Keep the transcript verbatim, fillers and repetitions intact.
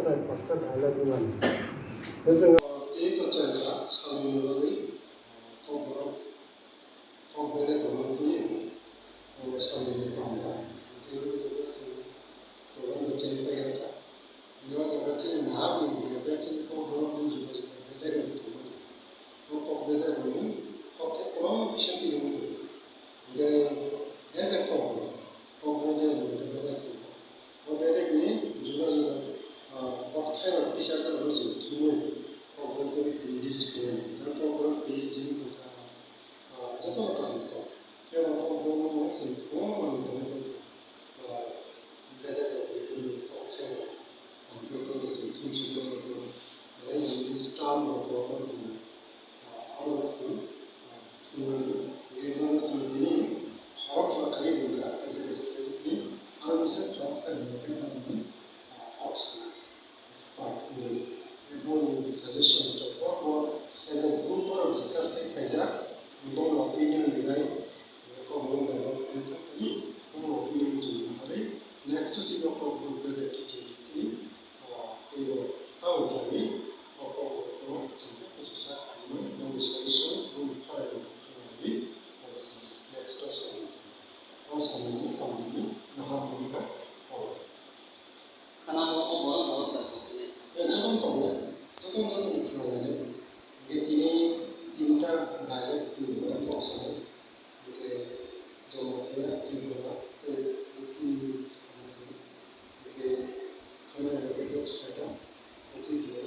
First dialogue ni mani. Tei chwng tini to chwng kha salni bagwi kokborok kok bedek rwmani twi o salni panda. Tei o jaga chwng program bo cheng pai kha. Tei o jaga chini nahar ni bagwi chini kokborok ni juda juda bedek rok tongmani. O kok bedek rokni kok se kwbangma kisa twi wngwi tongo. Hingke as a kokborok, kokborok je nungkhe bedek tongo. O bedekni juda juda, ah, kokthairok tisajak rok chwng thumwi kokborok tei enlist khaimani. Tei kokborok PhD ni wngkha, ah, jotono kaham kok. Tei o kokborokno chwng kwbangma manwi tongwi tongo. Ah, bedek rok ni kokthairok, ah, jotono chwng thumsukmani tongo. Belai enlist term rok kwbangma tongo. Ah, abo rok chwng thumnani, tei bono chwng tini khoroksa kaiwi rwkha, kaisa kaisa khe tini aro bisa khoroksa hinwi khe nangni, ah, kok sana, expert hinwi. Tei boni suggestions rok bo, bo as a group borok discuss khe khaijak, bono opinion rwnai, kok rwmani bagwi khe tini bono opinion chwng naharwi next to sini kok rwmani bagwi T T D C ni, ah, tei bo tamo thani o kok rwmani chwng tei kuchusa khaimani boni suggestions boni khorang rok khwnai. Next question. O samung ni pamani nahar ni ka o. Khana bo o borok borok da ko sini. E joton tongo, joton joton ni khwna nai. Ge tini tinta direct ni borok kok sani. Ge jomo ya tin borok te tini samung ni. Ge khwna ya ge te chukha ta. Oti ge